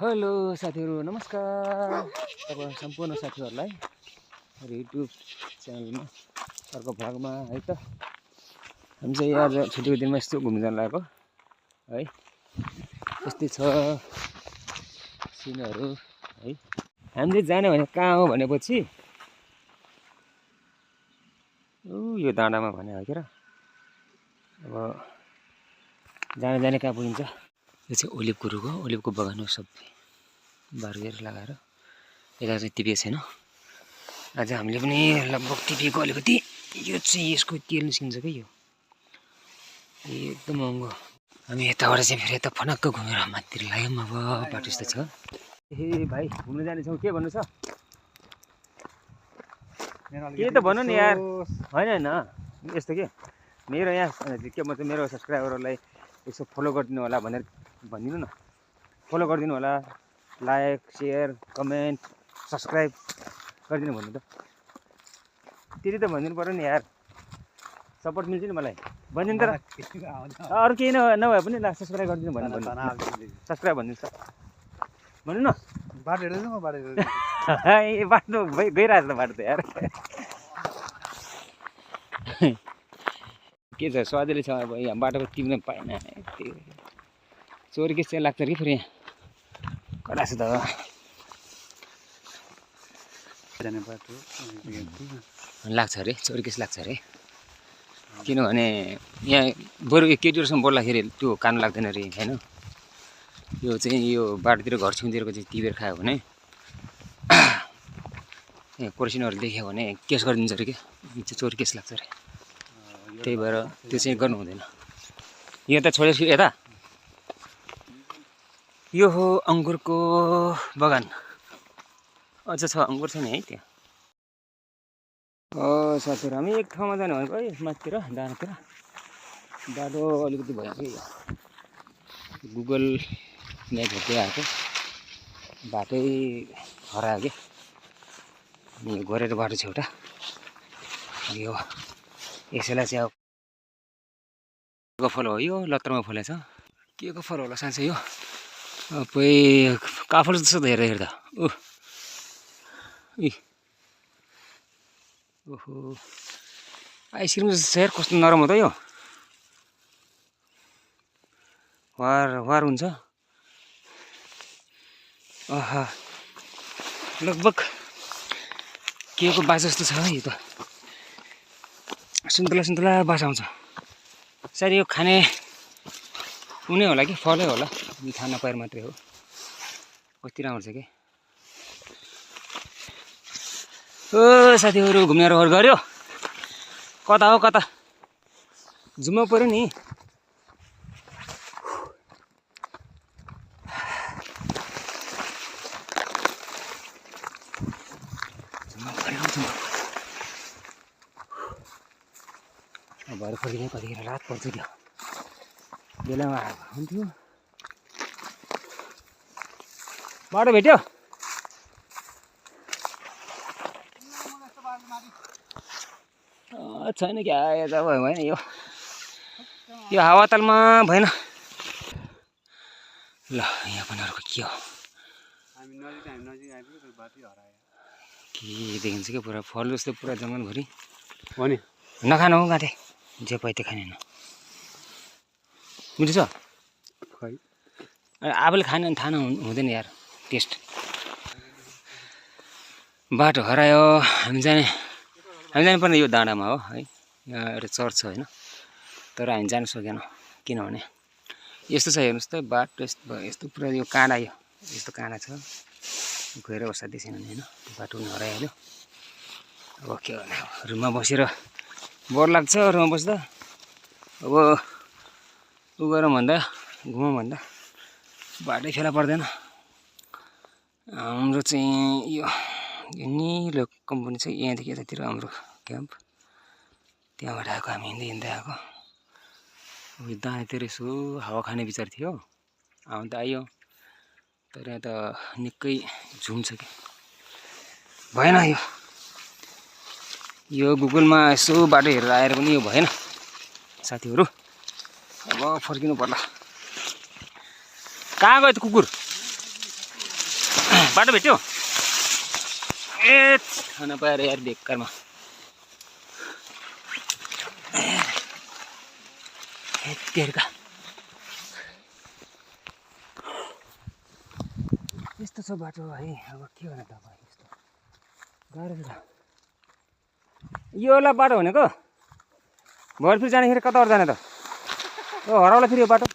Hello साथीहरु नमस्कार तपाईं सम्पूर्ण साथीहरुलाई मेरो युट्युब च्यानलमा अर्को भ्लगमा है त हामी चाहिँ आज छुट्टीको दिनमा यस्तो घुम्न जान लागेको है यस्तै छ सिनहरु है हामीले जाने भने कहाँ हो भनेपछि यो डाँडामा भने हो के र अब जाने कहाँ पुगिन्छ यो चाहिँ ओलिभको रुख हो ओलिभको बगान हो सब बारगेर लगाएर यता चाहिँ टिपेको छैन आज हामीले पनि लगभग टिपेको अलिकति यो चाहिँ यसको तेल निस्किन्छ के यो एकदम महँगो हामी यताबाट चाहिँ फेरि यता फनक्क घुमेर माथितिर लाग्यौँ अब बाटो यस्तो छ ए भाइ घुम्न जाने छौँ के भन्नु छ के त भन्नु नि यार हैन यस्तो के मेरो यहाँ के भन्छ मेरो सब्स्क्राइबरहरूलाई यसो फलो गरिदिनु होला भनेर भनिदिनु न फलो गरिदिनु होला लाइक शेयर कमेन्ट सब्स्क्राइब गरिदिनु भन्नु त त्यति त भनिदिनु पर्यो नि यार सपोर्ट मिल्छ नि मलाई भनिदिनु तर अरू केही नभए पनि ला सब्स्क्राइब गरिदिनु भन्नु सब्स्क्राइब भनिदिनु त भन्नु न बाटो हेर्दैछु म बाटो गइरहेको छ बाटो त यार के छ स्वादिलो छ अब यहाँ बाटोको टिप्न पाएन चोरी केस चाहिँ लाग्छ कि फेरि यहाँ कडा छ त लाग्छ अरे चोरी केस लाग्छ अरे किनभने यहाँ बरु केटीहरूसँग बोल्दाखेरि त्यो कान लाग्दैन अरे होइन यो चाहिँ यो बाटोतिर घर छेउतिरको चाहिँ टिपेर खायो भने कोर्सिनहरू देख्यो भने केस गरिदिन्छ अरे के चोरी केस लाग्छ अरे त्यही भएर त्यो चाहिँ गर्नु हुँदैन यो त छोडेपछि यता यो हो अङ्गुरको बगान अझ छ अङ्गुर छ नि है त्यहाँ साथीहरू हामी एक ठाउँमा जानु भनेको है माथितिर डाँडातिर बाटो अलिकति भयो कि गुगल म्याप हेर्दै आएको बाटै हरायो कि अनि गरेर बाटो छ एउटा यो यसैलाई चाहिँ अब फल हो यो लत्रमा फलेछ के को फल होला साँच्चै यो पै काफल जस्तो त हेर्दा ओहो आइसक्रिम जस्तो छ यार कस्तो नरम हो त यो वार हुन्छ आहा लगभग के को बास जस्तो छ यो त सुन्तला बास आउँछ सायद यो खाने हुने होला कि फलै होला खान नपाएर मात्रै हो कति राम्रो छ कि ओ साथीहरू घुम्ने रहर गऱ्यो कता हो कता जुम्मा पऱ्यो नि भएर फर्किँदै कतिखेर रात पर्छ त्यो बेलामा आएको हुन्थ्यो बाटो भेट्यो छैन क्या यता भएन यो हावातालमा भएन ल यहाँ पनि अर्को के हो के देखिन्छ क्या पुरा फल जस्तो पुरा जङ्गलभरि हो नि नखानु हो गाँठे जे पाइ त्यो खाने बुझ्छ खै आफूले खाने भने थाहा हुँदैन यार टेस्ट बाटो हरायो हामी जाने पर्ने यो डाँडामा हो है यहाँ एउटा चर्च छ होइन तर हामी जान सकेनौँ किनभने यस्तो छ हेर्नुहोस् त बाटो यस्तो पुरा यो काँडा यो यस्तो काँडा छ गएर बस्दै छैन होइन बाटो पनि हराइहाल्यो अब के गर्ने रुममा बसेर बोर लाग्छ रुममा बस्दा अब उ गरौँ भन्दा घुमौँ भन्दा बाटै फेला पर्दैन हाम्रो चाहिँ यो निलो कम्पनी छ यहाँदेखि यतातिर हाम्रो क्याम्प त्यहाँबाट आएको हामी हिँड्दै आएको यो दायाँतिर यसो हावा खाने विचार थियो आउनु त आयो तर यहाँ त निकै झुम छ कि भएन यो गुगलमा यसो बाटो हेरेर आएर पनि यो भएन साथीहरू अब फर्किनु पर्ला कहाँ गयो त कुकुर बाटो भेट्यो ए खाना पाएर यार बेकारमा हेत्तेरका यस्तो छ बाटो है अब के गर्ने तपाईँ यस्तो गाह्रो छ यो होला बाटो भनेको भर फेरि जाँदाखेरि कताबाट जाने त हराउला फेरि यो बाटो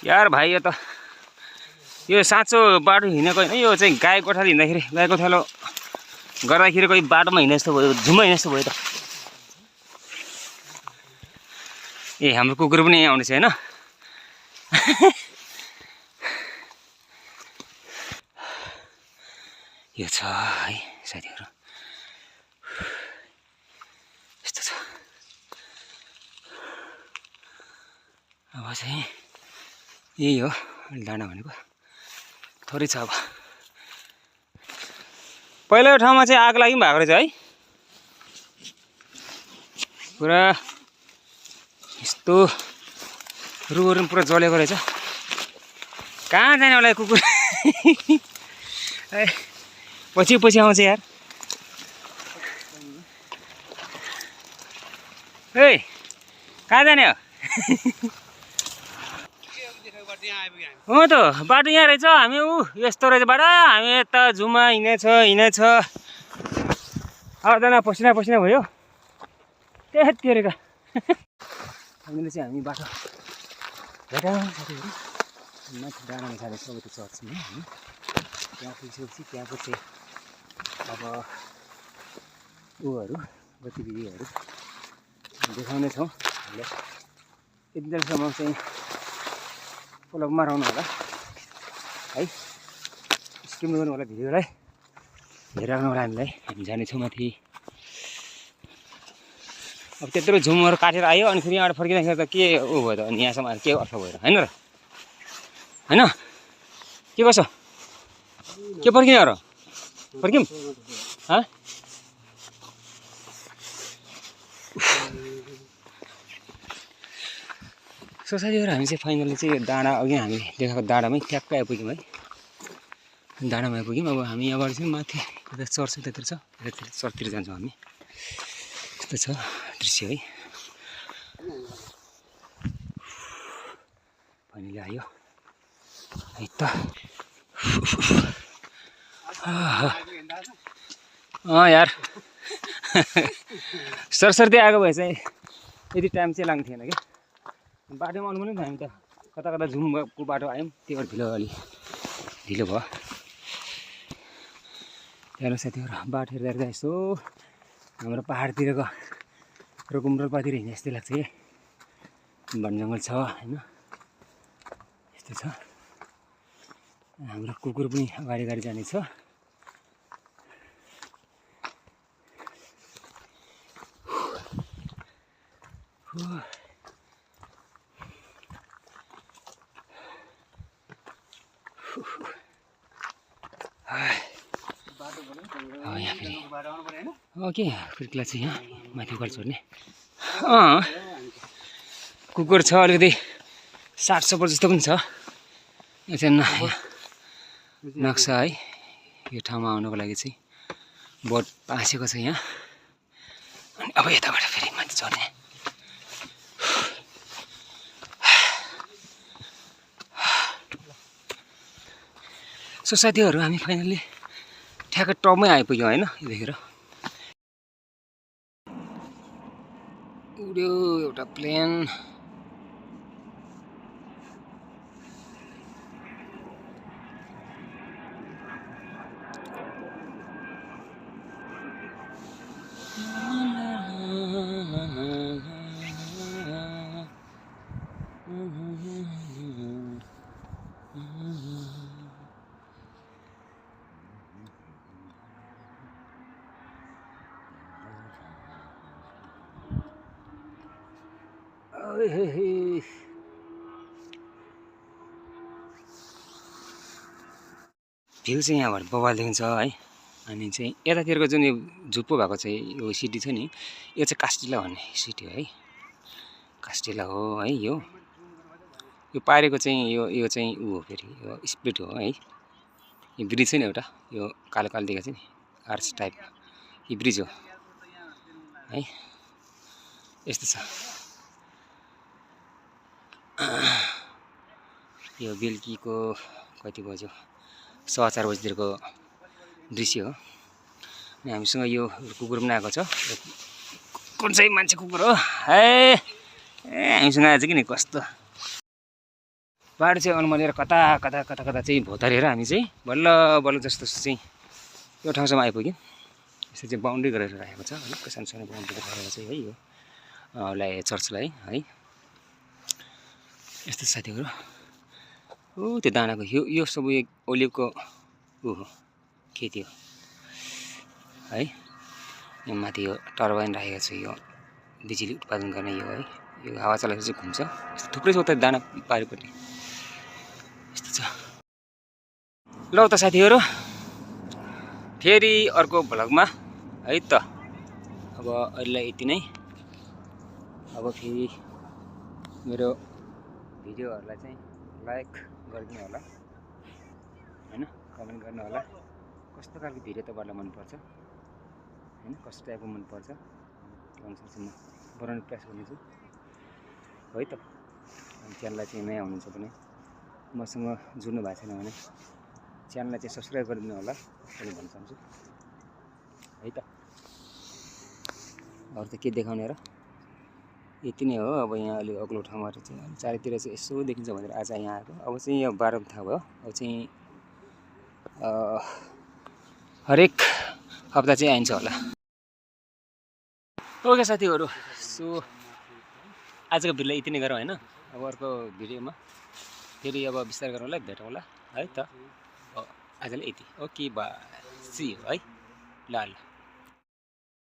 यार भाइ यो साँचो बाटो हिँडेको होइन यो चाहिँ गाई गोठालो हिँड्दाखेरि गाई गोठालो गर्दाखेरि कोही बाटोमा हिँड्ने जस्तो भयो झुम्मा हिँड्ने जस्तो भयो त ए हाम्रो कुकुर पनि यहाँ आउने छ होइन यो छ है साथीहरू यस्तो छ अब चाहिँ यही हो डाँडा भनेको थोरै छ अब पहिलाको ठाउँमा चाहिँ आग लागि पनि भएको रहेछ है पुरा यस्तो रुखहरू पनि पुरा जलेको रहेछ कहाँ जाने होला कुकुर पछि पछि आउँछ यार ए कहाँ जाने हो हो त बाटो यहाँ रहेछ हामी यस्तो रहेछ बाटो हामी यता झुमा हिँडेछ आउँदैन पसिना पसिना भयो त्यतिखेरका हामीले चाहिँ हामी बाटो भेटाउँ साथीहरू माथि डाँडामा जाँदैछ अब त्यो चर्चमा होइन त्यहाँ पुगिसकेपछि त्यहाँको चाहिँ अब ऊहरू गतिविधिहरू देखाउनेछौँ हामीले यति बेलासम्म चाहिँ फलोमा रहनु होला है स्किम गर्नु होला भिडियोलाई हेरिराख्नु होला हामीलाई हामी जानेछौँ माथि अब त्यत्रो झुमहरू काटेर आयो अनि फेरि यहाँबाट फर्किँदाखेरि त के ऊ भयो त अनि यहाँसम्म के अर्थ भयो र होइन र होइन के कसो के फर्किने र फर्क्यौँ साथीहरू हामी चाहिँ फाइनली चाहिँ डाँडा अघि हामी देखाएको डाँडामै ट्याक्कै आइपुग्यौँ है डाँडामा आइपुग्यौँ अब हामी यहाँबाट चाहिँ माथि यता चर्च यतातिर छ यतातिर चर्चतिर जान्छौँ हामी यस्तो छ दृश्य है फाइनली आयो है त यार सरसर्ती आएको भए चाहिँ यति टाइम चाहिँ लाग्थेन क्या बाटोमा आउनु पनि हामी त कता कता झुमको बाटो आयौँ त्यही भएर ढिलो भयो त्यहाँ साथीहरू बाटो हेर्दा यसो हाम्रो पाहाडतिरको रुकुम रोल्पातिर हिँड्ने जस्तै लाग्छ कि वन जङ्गल छ होइन यस्तो छ हाम्रो कुकुर पनि अगाडि अगाडि जानेछ ओके फिर्किला चाहिँ यहाँ माथि उकालो छोड्ने कुकुर छ अलिकति 60-100 जस्तो पनि छ यो चाहिँ नक्सा है यो ठाउँमा आउनको लागि चाहिँ बोट पासेको छ यहाँ अनि अब यताबाट फेरि माथि चढ्ने सो साथीहरू हामी फाइनली ठ्याक्कै टपमै आइपुग्यौँ होइन यतिखेर उड्यो एउटा प्लेन भ्यू चाहिँ यहाँबाट बवाल देखिन्छ है अनि चाहिँ यतातिरको जुन यो झुप्पो भएको चाहिँ यो सिटी छ नि यो चाहिँ कास्टिला भन्ने सिटी हो है कास्टेला हो है। यो पारेको चाहिँ यो चाहिँ ऊ हो, फेरि यो स्प्लिट हो है। यो ब्रिज छ नि एउटा, यो कालो कालो देखेको छ नि आर्च टाइप, यो ब्रिज हो है। यस्तो छ यो बेलुकीको कति बज्यो, 4:15 बजीतिरको दृश्य हो। अनि हामीसँग यो कुकुर पनि आएको छ। कुन चाहिँ मान्छे कुकुर हो है, हामीसँग आज किन कस्तो बाटो चाहिँ अनुमलेर कता कता कता कता चाहिँ भोतारेर हामी चाहिँ बल्ल बल्ल जस्तो चाहिँ यो ठाउँसम्म आइपुग्यौँ। यसो चाहिँ बााउन्ड्री गरेर राखेको छ अलिक सानो सानो बााउन्ड्री गरेर चाहिँ है यो चर्चलाई है। यस्तो साथीहरू ऊ त्यो दानाको यो सब ओलिभको ऊ हो, खेती हो है। यो माथि यो टर्बाइन राखेको छ, यो बिजुली उत्पादन गर्ने यो है। यो हावा चलाएर चाहिँ घुम्छ। यस्तो थुप्रै छ उता दाना पारिपट्टि, यस्तो छ। ल त साथीहरू फेरि अर्को भ्लगमा है त। अब अहिलेलाई यति नै। अब फेरि मेरो भिडियोहरूलाई चाहिँ लाइक गरिदिनु होला हैन, कमेन्ट गर्नु होला कस्तो खालको भिडियो तपाईँहरूलाई मनपर्छ हैन, कस्तो टाइपको मनपर्छ त्यो अनुसार चाहिँ म बनाउने प्रयास गर्नेछु है त। अनि च्यानललाई चाहिँ नयाँ हुनुहुन्छ भने, मसँग जुड्नु भएको छैन भने च्यानललाई चाहिँ सब्सक्राइब गरिदिनु होला पनि भन्न चाहन्छु है त। अरू त के देखाउने र, यति नै हो। अब यहाँ अलि अग्लो ठाउँबाट चाहिँ चारैतिर चाहिँ यसो देखिन्छ भनेर आज यहाँ आएको। अब चाहिँ यहाँ 12 थाहा भयो। अब चाहिँ हरेक हप्ता चाहिँ आइन्छ होला। ओके साथीहरू, सो आजको भिडियोलाई यति नै गरौँ होइन। अब अर्को भिडियोमा फेरि अब विस्तार गरौँला, भेटौँ होला है त। आजलाई यति, ओके बाई, सी यू है। ल ल।